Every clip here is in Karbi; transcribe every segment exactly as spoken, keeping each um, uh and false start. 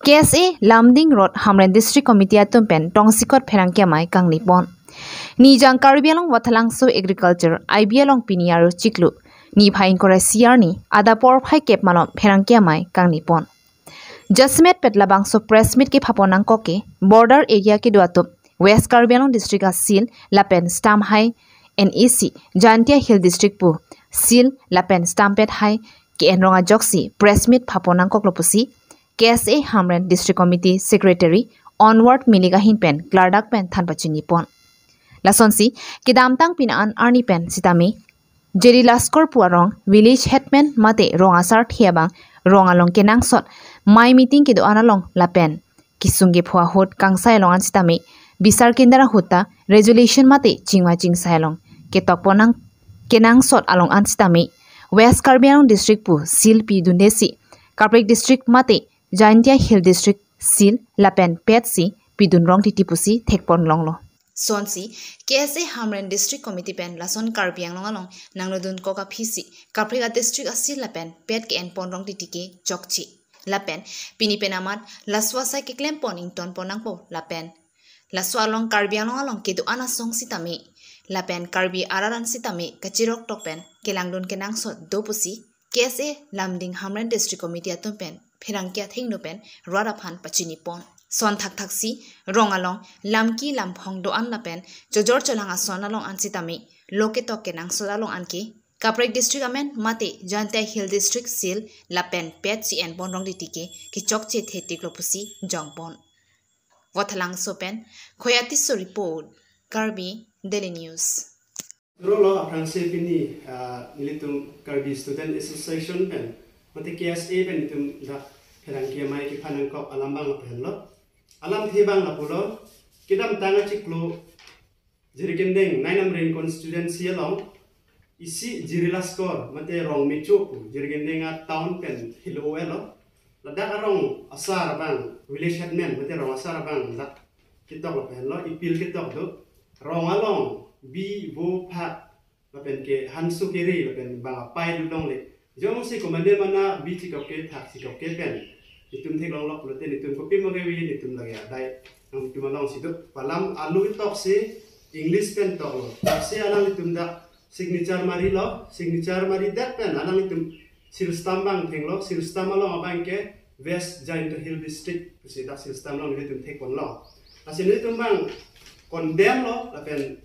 K S A Lumding Road Hamren District Committee atum pen tongsekot pherangke amei kangni pon. Nijang Karbi Anglong Vathalangso Agriculture I B along pini aro chiklo niphai ingkoi ra isi arni adap porphai kep malom pherangke amei kangni pon. Jasemet pet labangso press meet kepha pon nangkok ke border area kedo atum West Karbi Anglong District a-seal lapen stamp hai N A C Jaintia Hill District pu seal lapen stamp pet hai ke-en rong ajoksi press meet pha pon nangkoklo pusi K S A Hamren District Committee Secretary Onward Milik ahin pen klardak pen than pachini pon. Lasonsi kedamtang pini an arni pen sitame Jiri Laskor pu arong village headman mate rong asarthe abang rong along kenangsot mei meeting kedo-an along lapen kesung kepho ahut kangsai along an sitame bisar kinder ahut ta resolution mate chingvai chingsai along ketok pon nang kenangsot along an sitame West Karbi Anglong District pu seal pidunde si kaprek district mate Jaintia Hill District seal lapen pet si pidun rong titi pusi thek pon longlo. Sonsi K S A Hamren District Committee pen lason Karbi Anglong along nangno dun kok aphi si kaprek a-district a-seal lapen pet ke-en pon rong titi ke chokche. Lapen pini pen amat laso asai keklem pon ington pon nangpo lapen laso along Karbi Anglong along kedo-an asong sitame lapen Karbi arat an sitame kachirok tok pen kelangdun kenangsot do pusi K S A Lumding Hamren District Committee atum pen pherangke athengno pen rat aphan pachini pon. Son thakthak si rong along lamki lamphong do-an lapen chojor cholang ason along an sitame lo ketok kenangsot along an ke kaprek district amen mate Jaintia Hill District seal lapen pet si en pon rong titi ke kechokche thetik lo pusi jong pon. Vathalangso pen Khoyati So report, Karbi Daily News. Rolo aphrangsi pini, ah, nelitum Karbi Student Association pen mate K S A pen itum dak pherangke amei kepha nangkok alam abang lapu henlo. Alamthe abang lapulo, kedamtang achiklo Jirikinding nine Amreng constituency along isi Jiri Laskor mate rong mecho pu Jirikinding a-town pen hilo-elo. Ladak arong asar abang, village headman mate rong asar abang dak ketok lapen lo appeal ketok do. Rong along bi vo phak lapen ke hanso kere lapen bang apai do longle. Jongsi komatne mana bi chikok ke phak chikok ke pen itum theklong lok pulote itum kopi mo kevi itum lagi adai nangtum alongsi do. Pu alam alu tok si English pen toklo. Tok si alanglitum dak signature marilo, signature maridet pen alanglitum seal stamp abang thenglo, seal stamp along abang ke West Jaintia Hill District pusi dak seal stamp along nelitum thek ponlo. Lasi nelitum abang condemn lo lapen,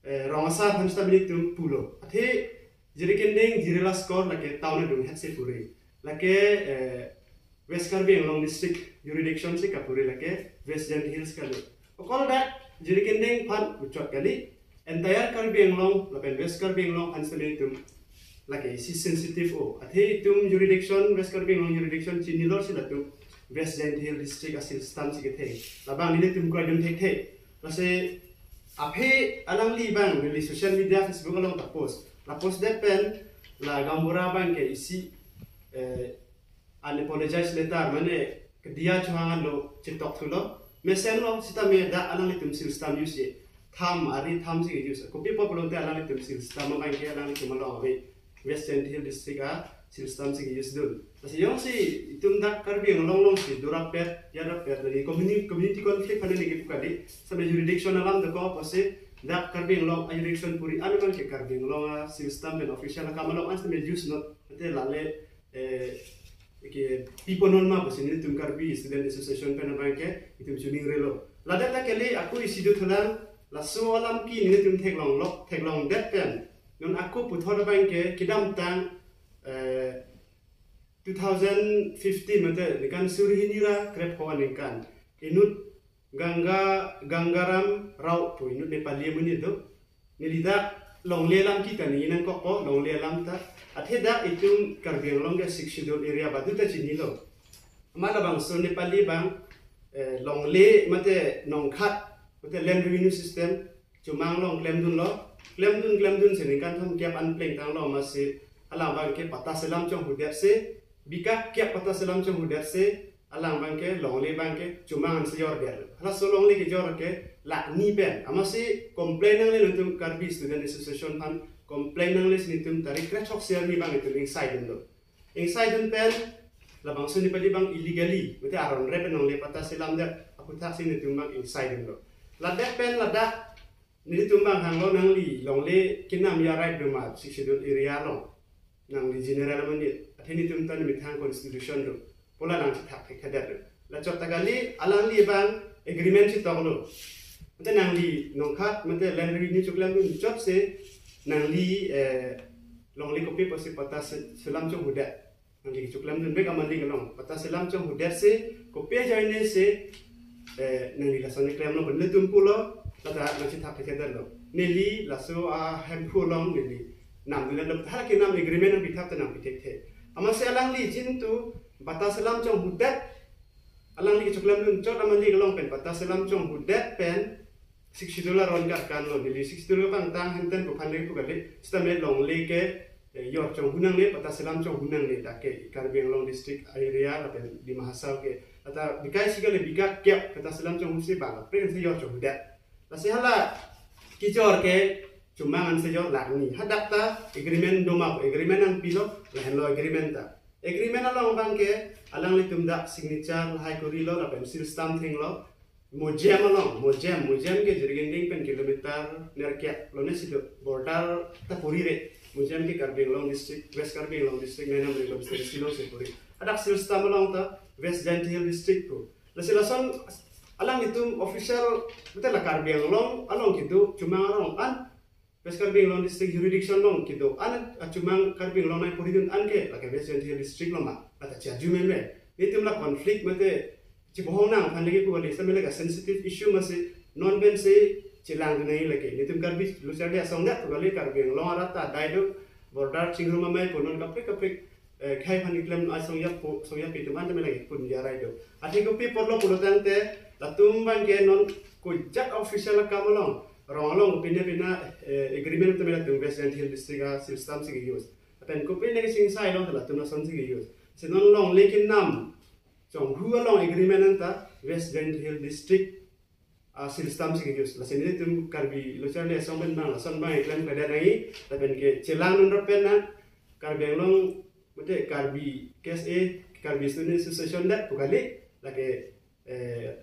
eh, rong asar aphan sita nelitum pulo. Athe Jirikinding, Jiri Laskor lake town adung hetsi puri. Lake, eh, West Karbi Anglong District jurisdiction si kapuri, lake West Jaintia Hills kali. Okol dak Jirikinding aphan uchot kali, entire Karbi Anglong lapen West Karbi Anglong aphan sita nelitum lake isi sensitive o. Athe itum jurisdiction, West Karbi Anglong jurisdiction chinilo si latum West Jaintia Hill District a-seal stamp si kethe. Labang nelitum kroidun thekthe. Lasi aphi alangli abang neli social media Facebook along ta post. La post det pen la gaonbura abang ke isi, eh, unapologized letter mane kedia chohang alo chetok thulo. Mesenlo sitame dak alanglitum seal stamp use ye. Thumb, ari thumb si use. Kopi pu pulote alanglitum seal stamp abang ke alanglitum along ave. West Jaintia Hill District a-seal stamp si use dun. Lasi jongsi itum dak Karbi Anglong alongsi dorapet, yarapet, lagi communi-, community conflict aphan neli kepu kali. Same jurisdiction alam dokok apotsi dak Karbi Anglong a-jurisdiction puri an abang ke Karbi Anglong a-seal stamp pen official akam along an same use not. Ate lale, eh, ke pi pon non ma pusi nelitum Karbi Student Association pen abang ke itum chuning relo. Ladak ta kali ako isi dothulang, laso alam ke nelitum theklong lok, theklong det pen. Non ako puthot abang ke kedamtang, eh, two thousand fifteen mate ningkan suri hini ra krepho aningkan inut Ganga, Gangaram Rao pu inut Nepali amonit do. Neli dak longle alam kita neli nangkokpo, longle alam ta. Athe dak itum Karbi Anglong ke Sixth Schedule area baduta chinilo. Amat labangso Nepali abang, eh, longle mate nongkhat mate land revenue system chomang along klemdunlo. Klemdun, klemdun si ningkan thom kep an plengtanglo, amatsi alang abang ke patta selam chonghudet si, bikak kep patta selam chonghudet si, alang abang ke longle abang ke chomang an si jordet. Halaso longle kejor ke lakh ni pen. Amatsi complain nangle nelitum Karbi Student Association aphan complain nangle si nelitum tarik kre-throksi arni abang itum ingsaidunlo. Ingsaidun pen Labangso nepali abang illegally, mate aron rep nongle patta selam det aphuthak si netum abang ingsai dunlo. Ladak pen ladak netum abang hanglo, nangli longle kenam ya right do ma Sixth Schedule area along? Nangli general amonit, athe netum ta nemethang constitution do pu la nangchethak thekthedet do. Lachot ta kali, alangli abang agreement chetoklo. Mate nangli nongkhat, mate land revenue choklem dun chot si nangli, eh, longle kopi pusi patta se-, selam chonghudet. Nangli choklem dun bek amalik along patta selam chonghudet si kopi ajoine si, eh, nangli lason klemlo pu netum pulo, lata nangchethak thekthedetlo. Neli laso a Hemphu along neli nam dunlo, hala kenam agreement nangpithak ta nangpithekthe. Amatsi alangli jin tu patta selam chonghudet, alangli choklem dun chot amalik along pen patta selam chonghudet pen Sixth Schedule aron karkanlo, neli Sixth Schedule abang tang henten pu aphan le pu kali, sitame longle ke, eh, yor chonghu nangne, patta selam chonghu nangne, dak ke Karbi Anglong district area lapen Dima Hasao ke. Ata bikai si kali, bika kep patta selam chonghu si bang, pre si yor chonghudet. Lasi hala kejor ke chomang an si yor langni. Hadak ta agreement do ma, agreement nangpilo, lahenlo agreement ta. Agreement along abang ke alanglitum dak signature lahai korilo lapen seal stamp thenglo. Mojem along, Mojem, Mojem ke Jirikinding pen kilometer nerkep lone si do, border ta puri re. Mojem ke Karbi Anglong district, West Karbi Anglong district, nai Namri constituency along si puri. Hadak seal stamp along ta West Jaintia Hills district pu. Lasi lason alanglitum official, mate la Karbi Anglong along kedo chomang arong an, West Karbi Anglong district jurisdiction along kedo an, achomang Karbi Anglong nai puri dun an ke lake West Jaintia Hills district lo ma, lata chaju meme. Netum la conflict mate chibohong nang aphan lagi pu kali, sitame lake sensitive issue amatsi non pen si chelang dun nangji lake. Netum Karbi lo charli asong dak pu kali, Karbi Anglong arat ta adai do, border chingrum amei pu non kaprek kaprek, eh, khei aphan keklem asong yap pu, song yap itum an tame lake pun jarai do. Athe kopi apotlo pulo tangte, latum abang ke non kojak official akam along, rong along pine pina, eh, agreement tame latum West Jaintia Hills district a seal stamp si ke-use. Lapen kopi ne kachingsailo latum lason si ke-use. Si non longle kenam chonghu along agreement anta West Jaintia Hills district a seal stamp si ke-use. Lasi netum Karbi lo charli asong pen abang lason abang klemkledet nangji, lapen ke chelang dun rap pen na Karbi Anglong, mate Karbi K S A, Karbi Student Association dak pu kali, lake, eh,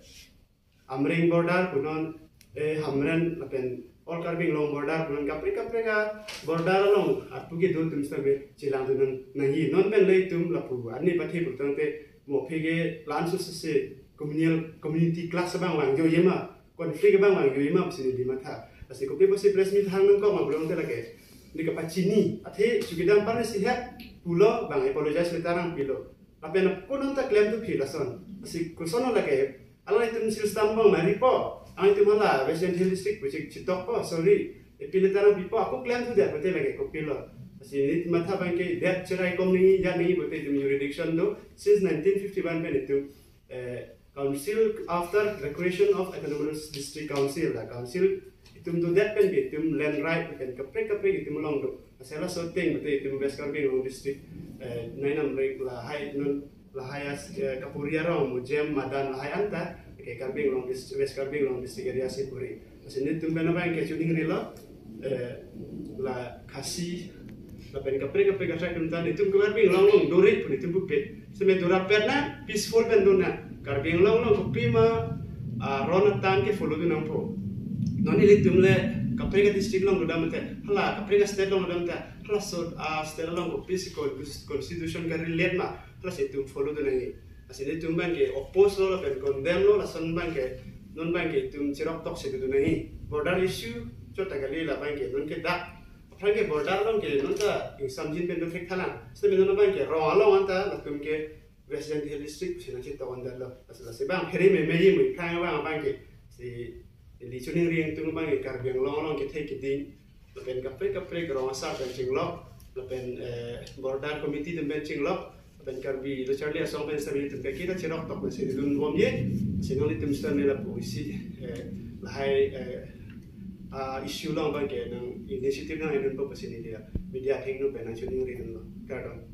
Amreng border pu non, eh, Hamren lapen All Karbi Anglong border pu non, kaprek kaprek a border along atu kedo atum sitame chelang dun nang, nangji. Non pen le itum lapu ani pathe pu tangte mo aphi ke la-an so si communal, community clash abang vangjoji ma, conflict abang vangjoji ma pusi neli matha. Lasi kopi pusi press meet hang nangkok ma pulo tangte lake ne kapachini, athe chowkidar apar ni si het pulo, bang apologize le ta nangpilo. Lapen ako non ta klemthu phi lason. Lasi koson lake, alanglitum seal stamp abang mari po, alanglitum hala West Jaintia Hills district pu chik chitokpo, sorry, epi le ta nangpipo, ako klemthu dia pute lake kopilo. Lasi neli matha abang ke det cherai kom nangji, jat nangji pute itum jurisdiction do since nineteen fifty-one pen itum, eh, Council after the creation of Autonomous District Council, la council itum dodet pen ke itum land right pen kaprek kaprek itum along do. Asai laso ateng pute itum West Karbi Anglong district, eh, nai Namri lahai non lahai as, eh, kapuri arong Mojem, Madan lahai anta ke Karbi Anglong dis-, West Karbi Anglong district area si puri. Lasi netum pen abang ke chuning rilo, eh, la Khasi lapen kaprek kaprek atract atum ta netum ke Karbi Anglong along dore pu netum pupe. Sitame dora pen na peaceful pen dona. Karbi Anglong along kopi ma, ah, ron atan ke follow dun nangpo. Non ilitum le kaprek a district along dodam te, hala kaprek a state along dodam te, halaso a state along kopi si con-, constitution ke relate ma, hala si itum follow dun nangji. Lasi netum abang ke oppose lo lapen condemn lo, lason abang ke non abang ke itum chirok tok si dun nangji. Border issue chot ta kali, la abang ke non ke dak aphrang ke border along ke non ta ingsamjin pen do thek thalang. Sitame non abang ke rong along anta latum ke West Jaintia Hills district si nangchitok an detlo. Lasi lasi abang phere memeji mu aphrang abang abang ke si neli chuning ri atum abang ke Karbi Anglong along kethe keding lapen kaprek kaprek rong asar pen chinglok, lapen, eh, border committee atum pen chinglok, lapen Karbi lo charli asong pen sitame itum ke kita chirok tok si dun bomji. Si non itum sitame lapu isi, eh, lahai, eh, ah, issue along abang ke nang initiative nang idun po pusi neli media athengno pen nangchuning ri dunlo. Kardom.